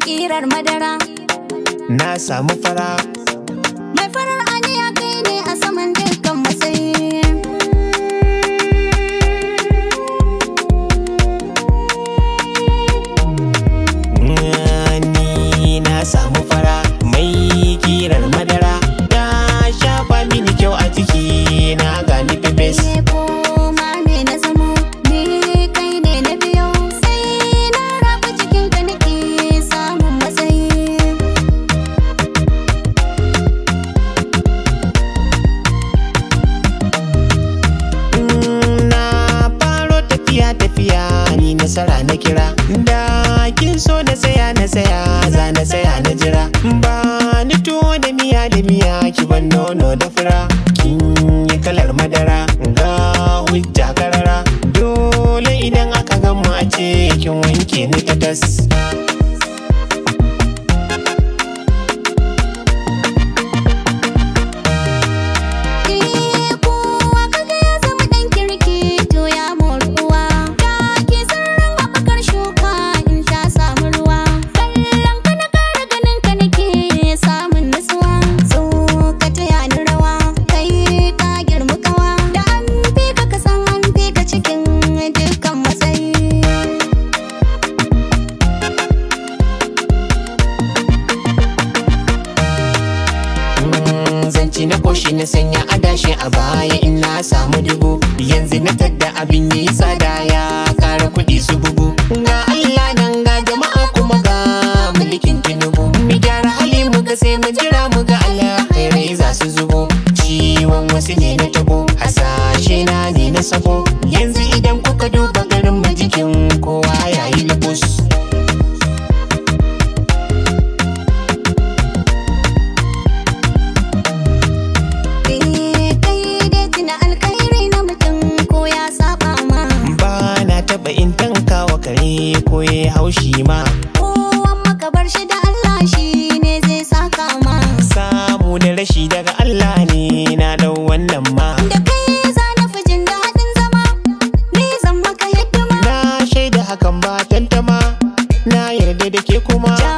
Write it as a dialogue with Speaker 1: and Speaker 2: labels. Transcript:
Speaker 1: Ƙirar madara.
Speaker 2: Na samu fara.
Speaker 1: Mai farar aniya kai ne a saman dukkan matsayi.
Speaker 2: Ni na samu fara mai kirar madara. Ta shafa mini kyau a ciki na gani pepes.
Speaker 1: Koma me na zamo, ni kai ne na biyo. Sai na raba cikin ka nake samun matsayi.
Speaker 2: Na faro tafiya tafiya ni nasara na kira. Da kin so na tsaya na tsaya za na tsaya na jira. Ba ni tuwo da miya da miya ki ban nono da fura. Kin yi kalar madara ga hujja karara. Dole idan aka gama a ce kin wanke ni ta tas.
Speaker 1: Kowa kaga ya zama ɗan kirki to ya mori uwa. Ta ke sirrin haɓakar shuka in ta samu ruwa. Kallon ka na ƙara ganin ka nake samun nutsuwa. So ka taya ni rawa kai ka girmi kawa. Da an fi ka ka san an fi ka cikin dukkan matsayi.
Speaker 2: Zanci na koshi na sanya adashi a baya in na samu dubu. Yanzu na tadda abin yi tsada ya kara kuɗi su bugu. Ga Allah nan ga jama'a kuma ga mulkin Tinubu. Mu gyara hali mu ga sai mu jira mu ga alkhairai za su zubo. Ciwon wasu ne na tabo, hasashe na ne na sabo. Yanzu idan kuka duba garin mu jikin kowa yayi lubus.
Speaker 1: Kai dai tuna alkhairi na mutum ko ya saba ma.
Speaker 2: Ba na taɓa in tankawa kare ko ya haushi ma.
Speaker 1: Kowan maka bar shi da Allah shi ne zai saka ma.
Speaker 2: Samu da rashi daga Allah ne na dau wannan ma.
Speaker 1: Da kai za na fi jin daɗin zama, ni zan maka hidima.
Speaker 2: Na shaida hakan ba tantama, na yarda da ke kuma.
Speaker 1: Ja